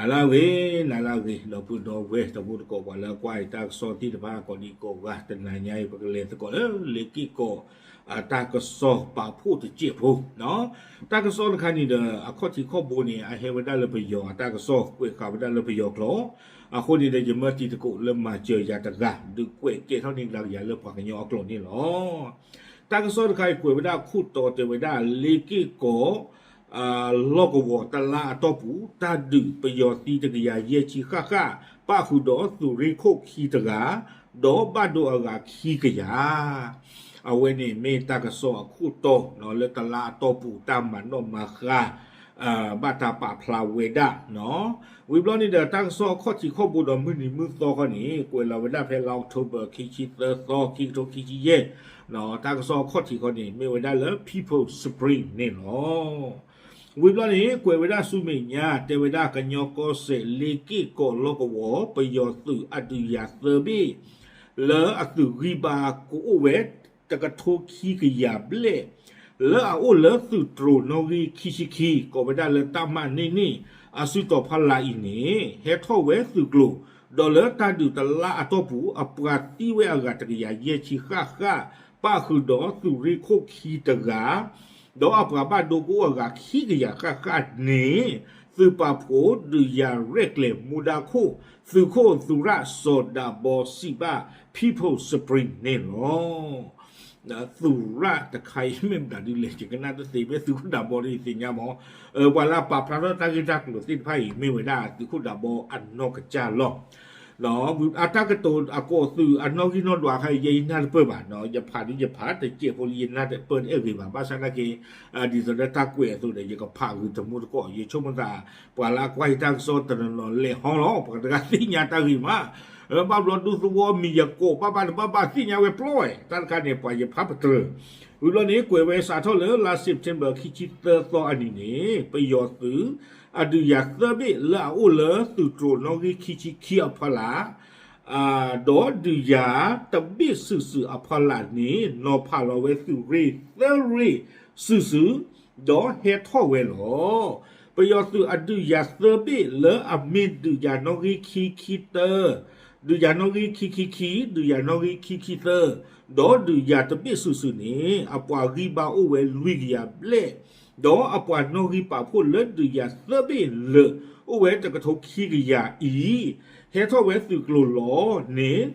နၤလၢအဂ့ၤ, နၤလၢအဂ့ၤ ဒီပုၢ်ဒီဝဲၢ်တံၤသကိး ပှၤလၢကွၢ်အံၤတၢ်ကစီၣ်သ့ၣ်တဖၣ်ကိးဒံကိးဂၤ, တနၤညါအံၤ ပကလဲၤသကိးလၢလ့ၤက့ၢ်ကီး အတၢ်ကစီၣ်ပာ်ဖှိၣ်တစဲးဖိ တၢ်ကစီၣ်တခါန့ၣ်ဒီး အခီၣ်ထံးခီၣ်ဘိန့ၣ် အဟဲဝဲဒၣ်လၢပယီၤအတၢ်ကစီၣ် ကွဲးဃာ်ဝဲဒၣ်လၢပယီၤကျိာ်, အဃိန့ၣ်ဒီး ယမၢတံၤသကိးလၢမၤစၢၤယၤတဂၤ ဒုးကွဲးကဲထီၣ်န့ၢ်ကဒါက့ၤယၤလၢပှၤကညီအကျိာ်န့ၣ်လီၤ. တၢ်ကစီၣ်တခါအံၤကွဲးဝဲဒၣ်ခိၣ်တီတဲဝဲဒၣ် လ့ၤက့ၢ်ကီး လီၢ်ကဝီၤတလါအတီၢ်ပူၤ တၢ်ဒုးပယီၤသံတကယၤယဲၢ်ဆံဃၣ်ဃၣ် ပၣ်ဃုာ်ဒီးသုးရ့ၣ်ခိၣ်ခံတဂၤ ဒီးဘၣ်ဒိအဂၤခံကယၤ အဝဲန့ၣ်မ့ၢ်တၢ်ကစီၣ်အခိၣ်တီလၢတလါအတီၢ်ပူၤ တၢ်မၤနီၣ်မၤဃါ ဘၣ်တၢ်ပာ်ဖျါဝဲဒၣ်. ဝံၤဘျီန့ၣ်ဒီး တၢ်ကစီၣ်အခီၣ်ထံးခီၣ်ဘိဒီးမုၢ်နံၤမုၢ်သီခီန့ၣ် ကွဲးလီၤဝဲဒၣ်ဖဲလါ October ခံဆံသၢသီ ခံကထိခံဆံယဲၢ်, တၢ်ကစီၣ်အခီၣ်ထံးခီန့ၣ် မ့ၢ်ဝဲဒၣ်လၢ People's Spring န့ၣ်လီၤ. ဝံၤဘျီန့ၣ် ကွဲးဝဲဒၣ်ဆူမဲာ်ညါ တဲဝဲဒၣ်ကညီကီၢ်စဲၣ် လ့ၤက့ၢ်ကီးလီၢ်ကဝီၤ ပယီၤသုးအဒုးယၤသၢဘ့ၣ် လၢအသုးဂံၢ်ဘါကအိၣ်ဝဲ တကထိခံကယၤဘျဲၣ် လၢအအိၣ်လၢသုးတြိၤနီၣ်ဂံၢ်ခံဆံခံ ကိးဝဲဒၣ်လၢတၢ်မၣ်န့ၢ်န့ၣ် အစုတီၤဖီလာ်အံၤန့ၣ် ဟဲထီၣ်ဝဲသုးကျိၤ ဒီးလၢတၢ်ဒုးတလါအတီၢ်ပူၤ အပှၤသံဝဲအဂၤတကယၤယဲၢ်ဆံဃၣ်ဃၣ် ပၣ်ဃုာ်ဒီးသုးရ့ၣ်ခိၣ်ခံတဂၤ ဒီးအပှၤဘၣ်ဒိကအိၣ်အဂၤခံကယၤဃၣ်ဃၣ်န့ၣ် သုးပာ်ဖှိၣ်ဒုးယၤရဲၣ်ကျဲၤမူဒါခိၣ် သုးခိၣ်သုးရၣ်စီၤဒးဘီစံးဘၣ် People's Spring န့ၣ်လီၤ. သုးရၣ်တခါအံၤမ့ၢ်မတၤဒ်လဲၣ် ယကနၣ်တသ့ဘၣ် သုးခိၣ်ဒးဘီဒ်ယသ့ၣ်ညါမး, ပှၤလၢအပာ်ဖျါထီၣ်တၢ်ဂ့ၢ်တၢ်ကျိၤသ့ၣ်တဖၣ်အံၤ မ့ၢ်ဝဲဒၣ်သုးခိၣ်ဒးဘီအနီၢ်ကစၢ်လီၤ. အတၢ်ကတိၤအကိးသုးအနီၣ်ဂံၢ်နီၣ်ဒွးခါအံၤ ယဲယနၢ်တပၢၢ်ဘၣ်, ယဖးဒ်ယဖးတစဲးဖိလံ ယနၢ်တပၢၢ်တအဲၣ်ဂ့ၤဘၣ်, ဘၣ်ဆၣ်နာ်က့ ဒ်သိးလၢတၢ်ကွဲးအသိးဒီး ယကဖးဂုာ်တမူတကိး, ယဆိကမိၣ်သး ပှၤလၢအကွၢ်ယတၢ်ကစီၣ်တနီၤနီၤလဲၤဟီလီၤ, ပှၤတဂၤသ့ၣ်ညါတၢ်ဂ့ၢ်မး, ဘၣ်ဘျီဒူသဝီမံၤယကိး ဘၣ်ဘၣ်တဘၣ်ဘၣ်သ့ၣ်ညါဝဲပျီဝဲ, တၢ်တခါန့ၣ် ပှၤယဖးပတြၢၤ, ဝံၤဘျီန့ၣ် ကွဲးဝဲစးထီၣ်လၢလါ September ခံဆံသၢသီအနံၤန့ၣ် ပယီၤသုး အဒုးယၤသၢဘ့ၣ်လၢအအိၣ်လၢသုးတြိၤနီၣ်ဂံၢ်ခံဆံခံအဖီလာ် ဒီးဒုးယၤတဘ့ၣ်စုာ်စုာ်အဖီလာ်န့ၣ် နီၤဖးလီၤဝဲသုးရ့ၣ်သၢရ့ၣ်စုာ်စုာ်, ဒီးဟဲထီၣ်ဝဲလီၤ. ပယီၤသုးအဒုးယၤသၢဘ့ၣ်လၢအမ့ၢ်ဒုးယၤနီၣ်ဂံၢ်ခံခံသၢ, ဒုးယၤနီၣ်ဂံၢ်ခံခံခံ, ဒုးယၤနီၣ်ဂံၢ်ခံခံသၢ, ဒီးဒုးယၤတဘ့ၣ်စုာ်စုာ်န့ၣ် အပှၤဂံၢ်ဘါအိၣ်ဝဲလွံၢ်ကယၤဘျဲၣ်, ဒီးအပှၤနီၣ်ဂံၢ်ပာ်ဖှိၣ်လၢဒုးယၤသၢဘ့ၣ်လၢာ် အိၣ်ဝဲတကထိခံကယၤအံၤ, ဟဲထီၣ်ဝဲသုးကျိၤလီၤန့ၣ်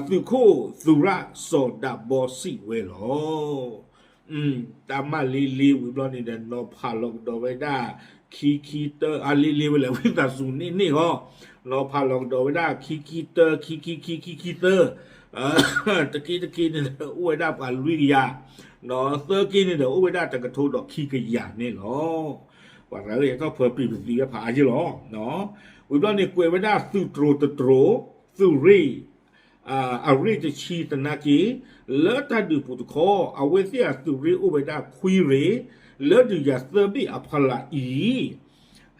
သုးခိၣ်သုးရၣ်စီၤဒးဘီစံးဝဲလီၤ. တၢ်မၤလ့လ့ဝံၤဘျီန့ၣ်ဒီး နီၤဖးလီၤကဒီးဝဲဒၣ် ခံခံတၢ, အလ့လ့ဝဲလဲၣ် ဝံသးစူၤန့ၢ်န့ၢ်ဃီ, နီၤဖးလီၤကဒီးဝဲဒၣ် ခံခံတၢ, ခံခံခံ, ခံခံသၢ, တက့တက့န့ၣ်ဒီး အိၣ်ဝဲဒၣ်ပှၤလွံၢ်ကယၤ, သၢက့န့ၣ်ဒီး အိၣ်ဝဲဒၣ်တကထိဒီးခံကယၤန့ၣ်လီၤ. ပှၤတဂၤလၢဟဲထီၣ်ဖၢပံာ်ပသံဝဲဖးအါယ့ၢ်လီၤ. ဝံၤဘျီန့ၣ် ကွဲးဝဲဒၣ်သုးတြိၤတတြိၤ, သုးရ့ၣ် အရ့ၣ်တဆံသနာ်က့, လၢတၢ်ဒုးပူၤတခီ အဝဲသ့ၣ်အသုးရ့ၣ်အိၣ်ဝဲဒၣ်ခွံရ့ၣ်, လၢဒုးယၤသၢဘ့ၣ်အဖီလာ်အံၤ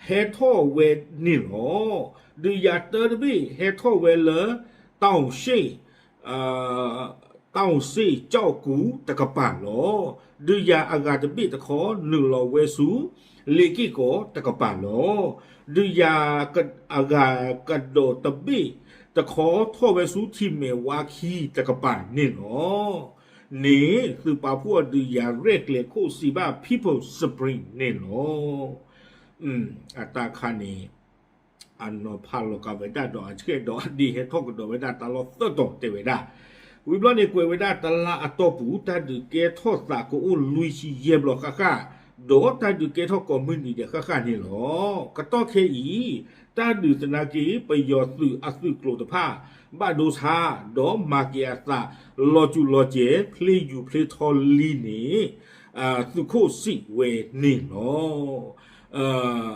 ဟဲထီၣ်ဝဲန့ၣ်လီၤ. ဒုးယၤတၢတဘ့ၣ်ဟဲထီၣ်ဝဲလၢ တၢ်အီၣ်စ့ၣ် တၢ်အီၣ်စ့ၣ်ကၠီၣ်ကူတကပၤလီၤ. ဒုးယၤအဂၤတဘ့ၣ်တခီ နုာ်လီၤဝဲဆူ လ့ၤက့ၢ်ကီးတကပၤလီၤ. ဒုးယၤအဂၤကဒီးတဘ့ၣ်တခီ ထီၣ်ဝဲဆူထံမဲာ်ဝါခံတကပၤန့ၣ်လီၤ. န့ၣ် သုးပာ်ဖှိၣ်အဒုးယၤရဲၣ်ကျဲၤခိၣ်စံးဘၣ် People's Spring န့ၣ်လီၤ. အတၢ်ခါန့ၣ် အနီၤဖးလီၤကးဝဲဒၣ်ဒီးအဆှဲဒီးအဒ့ဟဲထီၣ်ကဒီးဝဲဒၣ်တၢ်လီၢ်သၢတီၤတဲဝဲဒၣ်. ဝံၤဘျီန့ၣ် ကွဲးဝဲဒၣ်တလါအတီၢ်ပူၤ တၢ်ဒုးကဲထီၣ်သးကအိၣ်လွံၢ်ဆံယဲၢ်ဘျီဃၣ်ဃၣ်, ဒီးတၢ်ဒုးကဲထီၣ်ကိးမုၢ်နံၤဒဲးဃၣ်ဃၣ်န့ၣ်လီၤ. ကတီၢ်ခဲအံၤ တၢ်ဒုးသနာ်က့ ပယီၤသုးအသုးကျိၤတဖၣ် ဘၣ်ဒိဆါ ဒီးမၤက့ၤအသး လီၤစူၤလီၤစဲၤ ဖျ့ယူၤဖျ့ထီလံန့ၣ် သုးခိၣ်စံးဝဲန့ၣ်လီၤ.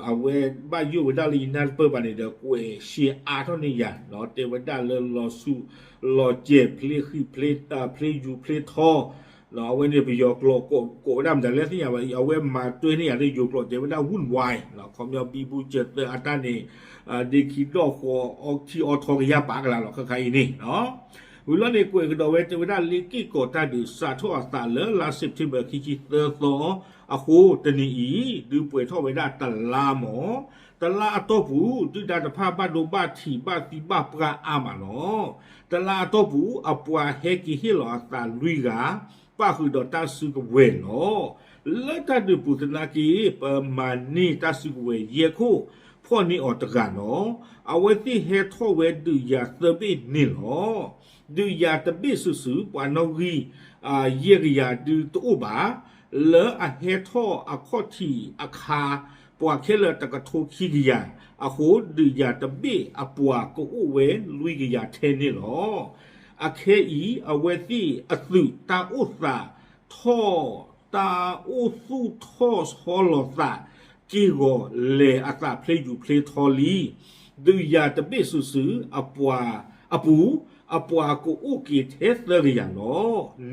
အဝဲဘၣ်ယိၣ်ဝဲဒၣ်လၢယနၢ်တပၢၢ်ဘၣ်န့ၣ်ဒီး ကွဲးရှဲအါထီၣ်န့ၢ်ယၤ တဲဝဲဒၣ်လၢလီၤစူၤလီၤစဲၤ ဖျ့ဃံးဖျ့ ဖျ့ယူၤဖျ့ထီ, အဝဲန့ၣ်ပယီၤကျိာ်ကိးဝဲဒၣ်မတၤလဲၣ်သ့ၣ်ညါဘၣ်, အဝဲမၤတွဲန့ၢ်ယၤလၢယိၤကျိာ်တဲဝဲဒၣ် ဝူၣ်ဝဲ, ခီပညီဘံဘူစၢၤသၢအတၢ်န့ၣ် ဒ့ခံဒီၣ်ဃီအီထံအီထီကယၢ်ပာ်ကလၤလီၤ ခါခါအံၤန့ၣ် ဝံၤလီၤန့ၣ် ကွဲးကဒီးဝဲတဲဝဲဒၣ် လ့က့ၢ်ကီးတၢ်ဒုးစးထီၣ်အသးလၢလါ September ခံဆံသၢသီအဃိ တနံၤအံၤ ဒုးပှဲၤထီၣ်ဝဲဒၣ်တလါမး, တလါအတီၢ်ပူၤ ဒုၣ်ဒါတဖၣ်ဘၣ်ဒိဘၣ်ထံးဘၣ်သံဘၣ်ပှၢ်အါမးလီၤ. တလါအတီၢ်ပူၤ အပှၤဟဲက့ၤဟ့ၣ်လီၤအသးလွံၢ်ဂၤ ပၣ်ဃုာ်ဒီးတၢ်စုကဝဲၤလီၤ. လၢတၢ်ဒုးပူၤသနာ်က့ ပမၤန့ၢ်တၢ်စုကဝဲၤယဲၢ်ခိၣ် ဖီၣ်န့ၢ်အီၤတဂၤလီၤ. အဝဲသ့ၣ်ဟဲထီၣ်ဝဲဒုးယၤသၢဘ့ၣ်န့ၣ်လီၤ. ဒုးယၤတဘ့ၣ်စုာ်စုာ် ပှၤနီၣ်ဂံၢ် ယဲၢ်ကယၤဒုးတအိၣ်ဘၣ်. လၢအဟဲထီၣ်အခီၣ်ထံးအခါ ပှၤခဲလၢာ်တကထိခံကယၤအဃိ ဒုးယၤတဘ့ၣ်အပှၤကအိၣ်ဝဲလွံၢ်ကယၤထဲန့ၣ်လီၤ. အခဲအံၤ အဝဲသ့ၣ်အသုးတၢ်အိၣ်သးထီၣ် တၢ်အိၣ်သူၣ်ထီၣ်ဆီလီၤသး က့ၢ်ဂီၤလဲၤအသးဖျ့ယူၤဖျ့ထီလံ. ဒုးယၤတဘ့ၣ်စုာ်စုာ် အပူၤ အပှၤကအိၣ်က့ၤထဲသၢကယၤလီၤ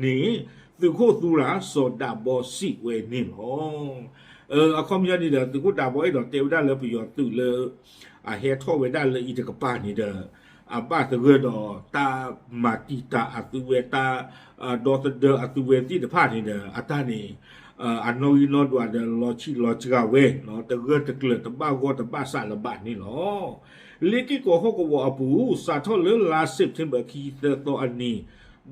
န့ၣ် သုးခိၣ်သူရၤ စီၤဒးဘီစံးဝဲန့ၣ်လီၤ. အခီပညီန့ၣ်ဒီး သုးခိၣ်ဒးဘီအဲၣ်ဒိးတဲဝဲဒၣ်လၢ ပယီၤသုးလၢ အဟဲထီၣ်ဝဲဒၣ်လၢအံၤတကပၤန့ၣ်ဒီး အဘၣ်သဂၢၢ်ဒီးတၢ်မၤတံာ်တာ်အသုဝဲ တၢ်ဒီသဒၢအသုဝဲသ့ၣ်တဖၣ်န့ၣ်ဒီး အတၢ်န့ၣ် အနီၣ်ဂံၢ်နီၣ်ဒွးဒီးလီၤဆံးလီၤစှၤဝဲ တဂၢၢ်တကျၢၤ တဘၣ်ဂီၢ်တဘၣ်စးလၢၤဘၣ်န့ၣ်လီၤ. လ့က့ၢ်ကီးဟီၣ်ကဝီၤအပူၤ စးထီၣ်လၢလါ September ခံဆံသၢသီအနံၤ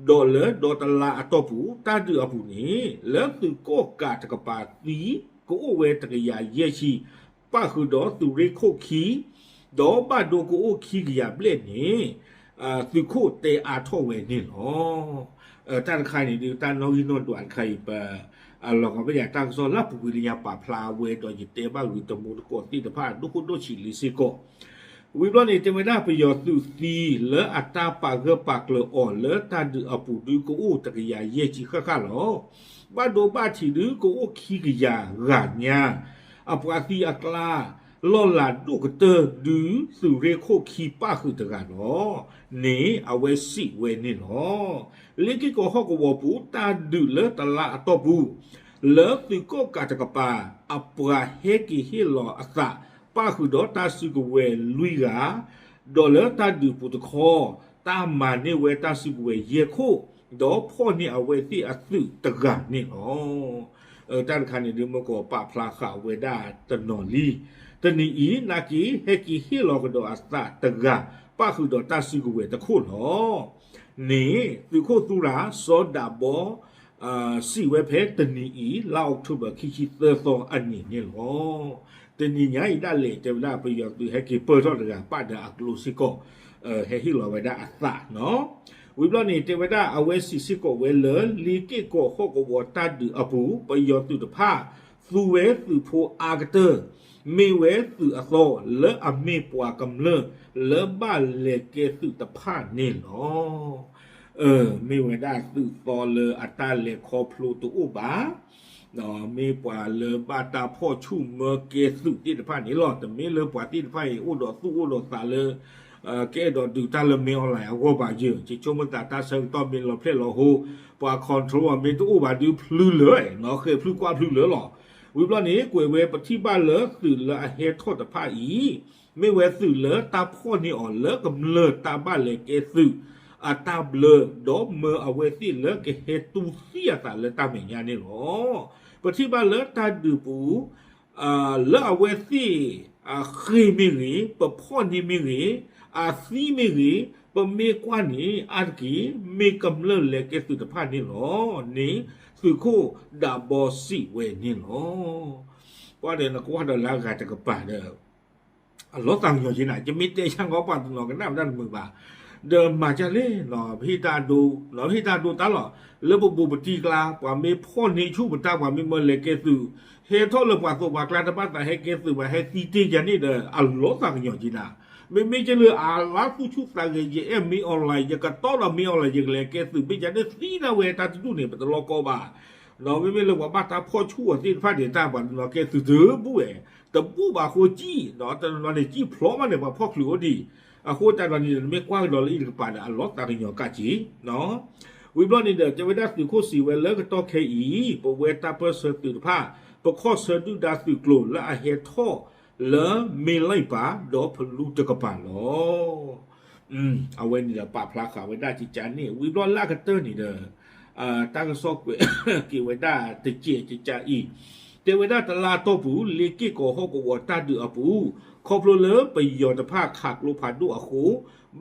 ဒီးလၢဒီတလါအတီၢ်ပူၤ တၢ်ဒုးအပူၤန့ၣ် လၢသုးကီၣ်ကးတကပၤသံ ကအိၣ်ဝဲတကယၤယဲၢ်ဆံ ပၣ်ဃုာ်ဒီးသုးရ့ၣ်ခိၣ်ခံ ဒီးဘၣ်ဒိကအိၣ်ခံကယၤဘျဲၣ်န့ၣ် သုးခိၣ်တဲအါထီၣ်ဝဲန့ၣ်လီၤ. တၢ်တခါန့ၣ်ဒုး တၢ်နီၣ်ဂံၢ်နီၣ်ဒွးတခါအံၤ ပ လီၤကီးဘၣ်ယၤတၢ်ကစီၣ်လၢအပူၤကွံာ်လၢညါပာ်ဖျါဝဲဒီး ယတဲဘၣ်ဂ့ၤတမူတကိးသ့ၣ်တဖၣ် ဒိၣ်ခိၣ်ဒိၣ်ဆံးလံစ့ၢ်ကီး ဝံၤဘျီန့ၣ် တဲဝဲဒၣ်ပယီၤသုးသံလၢအတၢ်ပာ်ဂၢၢ်ပာ်ကျၢၤအီၤလၢတၢ်ဒုးအပူၤဒုးကအိၣ်တကယၤယဲၢ်ဆံဃၣ်ဃၣ်လီၤ. ဘၣ်ဒိဘၣ်ထံးဒုးကအိၣ်ခံကယၤဂၤညါ, အပှၤသံအကျါ လီၢ်လၤဒိၣ်ကတၢၢ်ဒုးသုးရ့ၣ်ခိၣ်ခံပၣ်ဃုာ်တဂၤလီၤန့ၣ် အဝဲစံးဝဲန့ၣ်လီၤ. လ့က့ၢ်ကီးဟီၣ်ကဝီၤပူၤ တၢ်ဒုးလၢတလါအတီၢ်ပူၤ လၢသုးကီၣ်ကးတကပၤ အပှၤဟဲက့ၤဟ့ၣ်လီၤအသး ပၣ်ဃုာ်ဒီးတၢ်စုကဝဲၤလွံၢ်ဂၤ, ဒီးလၢတၢ်ဒုးပူၤတခီ တၢ်မၤန့ၢ်ဝဲတၢ်စုကဝဲၤယဲၢ်ခိၣ်, ဒီးဖီၣ်န့ၢ်အဝဲသ့ၣ်အသုးတဂၤန့ၣ်လီၤ. တၢ်တခါန့ၣ်ဒုး မ့ၢ်ကီးပာ်ဖျါဃာ်ဝဲဒၣ်တနီၤလံ. တနံၤအံၤ နာ်က့ ဟဲက့ၤဟ့ၣ်လီၤကဒီးအသးတဂၤ ပၣ်ဃုာ်ဒီးတၢ်စုကဝဲၤတခိၣ်လီၤ န့ၣ် သုးခိၣ်သူရၤ စီၤဒးဘီ စံးဝဲဖဲတနံၤအံၤ လါအီးကထိဘၢၣ် ခံဆံသၢသီအနံၤန့ၣ်လီၤ. တနံၤညါအံၤဒၣ်လဲာ် တဲဝဲဒၣ်ပယီၤသုးဟဲက့ၤပၢၢ်ထီၣ်တဂၤ ပာ်ဒီးအကျိစ့ၢ်ကီး ဟဲဟ့ၣ်လီၤဝဲဒၣ်အသးနီၤ. ဝံၤဘျီန့ၣ် တဲဝဲဒၣ်အဝဲစံးစ့ၢ်ကီးဝဲလၢ လ့က့ၢ်ကီးဟီၣ်ကဝီၤတၢ်ဒုးအပူၤ ပယီၤသုးတဖၣ် သူဝဲသုးဖိအါကတၢၢ် မ့ၢ်ဝဲသုးအသီ လၢအမ့ၢ်ပှၤကမျၢၢ် လၢဘၣ်လဲၤကဲသုးတဖၣ်န့ၣ်လီၤ. မ့ၢ်ဝဲဒၣ်သုးသီလၢအတၢ်လဲၤခီဖျိတအိၣ်ဘၣ်, မ့ၢ်ပှၤလၢဘၣ်တၢ်ဖီၣ်ဆူၣ်မၢကဲသုးသ့ၣ်တဖၣ်န့ၣ်လီၤ. တမ့ၢ်လၢပှၤသ့ၣ်တဖၣ်အံၤ အိၣ်ဒီးသူၣ်အိၣ်ဒီးသးလၢ ကအဲၣ်ဒိးဒုးတၢ်လၢ မင်းအောင်လှိုင် အဂီၢ်ဘၣ်ယဲၢ်, ယဆိကမိၣ်သးတၢ်ဆၢကတီၢ်မ့ၢ်လီၤဖျဲၣ်လီၤဟိ ပှၤ control အီၤမ့ၢ်တအိၣ်ဘၣ်ဒုးဖျုလၢာ်, ဃဲၤဖျုကွၢ်ဖျုလၢာ်လီၤ. ဝံၤဘျီန့ၣ် ကွဲးဝဲပထံၣ်ဘၣ်လၢသုးလၢအဟဲထီၣ်တဖၣ်အံၤ မ့ၢ်ဝဲသုးလၢတၢ်ဖီၣ်န့ၢ်အီၤလၢကမျၢၢ်တၢ်ဘၣ်လဲၤကဲသုး အတၢ်ဘျၢ ဒီးမၢအဝဲသ့ၣ်လၢကဟဲတူၢ်သံအသးလၢတၢ်မဲာ်ညါန့ၣ်လီၤ. ပထံၣ်ဘၣ်လၢတၢ်ဒုးပူၤ လၢအဝဲသ့ၣ် အဃ့ၢ်မ့ၢ်ဂ့ၤ, ပဖီၣ်န့ၢ်မ့ၢ်ဂ့ၤ, အသံမ့ၢ်ဂ့ၤ, ပမ့ၢ်ကွၢ်န့ၣ် အါတက့ၢ် မ့ၢ်ကမျၢၢ်လဲၤကဲသုးတဖၣ်န့ၣ်လီၤန့ၣ် သုးခိၣ်ဒးဘီစံးဝဲန့ၣ်လီၤ. ပှၤဒီးနကွၢ်ဒီးလၢအဂၤတကပၤဒီး အလီၤသးကညီၤက့ၤနၤ, ယမ့ၢ်တဲဆါကီးပှၤတနီၤကနၣ်ဝဲဒၣ်တမုာ်ဘၣ်. ဒီးမၤဒ်လဲၣ်, ပဟ့ၣ်တၢ်ဒိ, ပဟ့ၣ်တၢ်ဒိတၢ်လီၤ, လၢပဘူးပတံၢ်ကျါ ပှၤမ့ၢ်ဖီၣ်န့ၢ်ဆူၣ်ပတၢ် ပှၤမ့ၢ်မၢလဲၤကဲသုး, ဟဲထီၣ်လၢပှၤသိးပှၤကျါတဘၣ်သးဟဲကဲသုးဘၣ် ဟဲသံတ့ၢ်ယၤန့ၣ်ဒီး အလီၤသးကညီၤက့ၤနၤ. မ့မ့ၢ်ကဲလၢအလါသူၣ်ဆူၣ်သးဂဲၤ ယအဲၣ်မ့ၢ် online ယကတီဒီးမ့ၢ် online ယကလဲၤကဲသုး မ့ၢ်ယၤန့ၣ်သံဒၣ်ဝဲတၢ်တဒူၣ်န့ၣ် ပတလီၤကီဘၣ်. မ့မ့ၢ်လၢပှၤဘၣ်တၢ်ဖီၣ်ဆူၣ်အီၤသ့ၣ်တဖၣ်န့ၣ် တၢ်ပှၤတနီၤကဲသုးတဘူၣ်ဝဲ, တဘူၣ်ဘၣ်အဃိကံၣ်, တနီၤန့ၣ်ကံၣ်ဖျိးမးန့ၣ် ပှၤဖီၣ်ချုးအိၣ်ဒံး. အဃိတၢ်ဒီးန့ၣ်ဒီး နမ့ၢ်ကွၢ်ကဒီးလၢအံၤတကပၤဒီး အလီၤသးကညီၤကၣ်က့ၤ ဝံၤဘျီန့ၣ်ဒီး တဲဝဲဒၣ်သုးခိၣ်စံးဝဲလၢကတီၢ်ခဲအံၤ ပဝဲတၢ်ပၢၢ်ဆၢသုးတဖၣ် ပခီၣ်ဆၢဒုၣ်ဒါသုးကျိၤလၢအဟဲထီၣ်လၢမ့ၢ်လံပၤ ဒီးဖလူတကပၤလီၤ. အဝဲန့ၣ်ဒီးပာ်ဖျါဃာ်ဝဲဒၣ်ကကန့ၣ် ဝံၤဘျီလၢအကတၢၢ်န့ၣ်ဒီး တၢ်ကစီၣ်ကွဲးက့ၤဝဲဒၣ်တစဲးကကအံၤ, တဲဝဲဒၣ်တလါတီၢ်ပူၤ လ့က့ၢ်ကီးဟီၣ်ကဝီၤတၢ်ဒုးအပူၤ ခီဖျိလၢပယီၤတဖၣ်ခးကျိဖးဒိၣ်အဃိ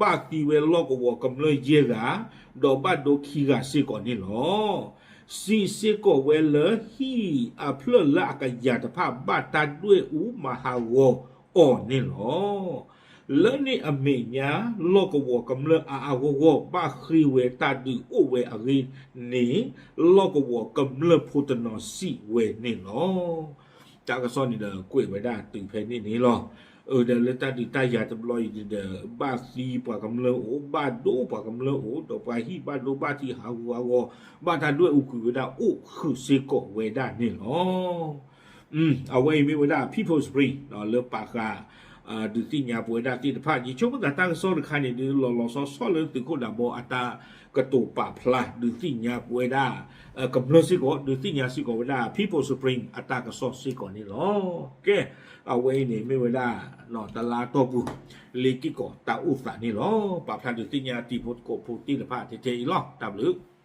ဘၣ်သံဝဲလီၢ်ကဝီၤကမျၢၢ်ယဲၢ်ဂၤ ဒီးဘၣ်ဒိခံဂၤစ့ၢ်ကီးန့ၣ်လီၤ. စံးစ့ၢ်ကီးဝဲလၢဟံၣ်အဖျၢၣ်လၢအကယၤတဖၣ်ဘၣ်တၢ်ဒွဲၣ်အူမၤဟးဂီၤအီၤန့ၣ်လီၤ. လၢန့ၣ်အမဲာ်ညါ လီၢ်ကဝီၤကမျၢၢ်အါအါဂီၢ်ဂီၢ်ဘၣ်ဃ့ဝဲတၢ်ဒုးအိၣ်ဝဲအဂ့ၢ်န့ၣ် လီၢ်ကဝီၤကမျၢၢ်ဖိတနီၤစံးဝဲန့ၣ်လီၤ. တၢ်ကစီၣ်န့ၣ်ဒီးကွဲးဝဲဒၣ်တုၤဖဲန့ၣ်န့ၣ်လီၤ. အဒီးလၢတၢ်ဒုးတၢ်ယၤတဘျီအံၤန့ၣ်ဒီး ဘၣ်သံပှၤကမျၢၢ်အိၣ် ဘၣ်ဒိပှၤကမျၢၢ်အိၣ် ဒီးပှၤဟံၣ်ဘၣ်ဒိဘၣ်ထံးဟးဂူာ်ဟးဂီၤ ဘၣ်တၢ်ဒွဲၣ်အူကွံာ်ဝဲဒၣ်အိၣ်ဃုာ်စ့ၢ်ကီးဝဲဒၣ်န့ၣ်လီၤ. အဝဲအံၤမ့ၢ်ဝဲဒၣ် People Spring လၢပာ်ဃာ် ဒုးသ့ၣ်ညါပဝဲဒၣ်သ့ၣ်တဖၣ် ယဆိကမိၣ်သးတၢ်ကစီၣ်တခါန့ၣ် ဒုးလီၤလီၤဆီဆီလၢသုးခိၣ်ဒးဘီအတၢ်ကတိၤပာ်ဖျါ ဒုးသ့ၣ်ညါပဝဲဒၣ် ကမျၢၢ်စ့ၢ်ကီး ဒုးသ့ၣ်ညါစ့ၢ်ကီးဝဲဒၣ် People Spring အတၢ်ကစီၣ်စ့ၢ်ကီးန့ၣ်လီၤ. ကဲ, အဝဲအံၤန့ၣ်မ့ၢ်ဝဲဒၣ် တလါတီၢ်ပူၤ လ့က့ၢ်ကီးတၢ်အိၣ်သးန့ၣ်လီၤ. ပာ်ဖျါဒုးသ့ၣ်ညါတံၤဖိသကိးဖိသ့ၣ်တဖၣ်ထဲထဲအံၤလီၤ. တၢ်ဘျုး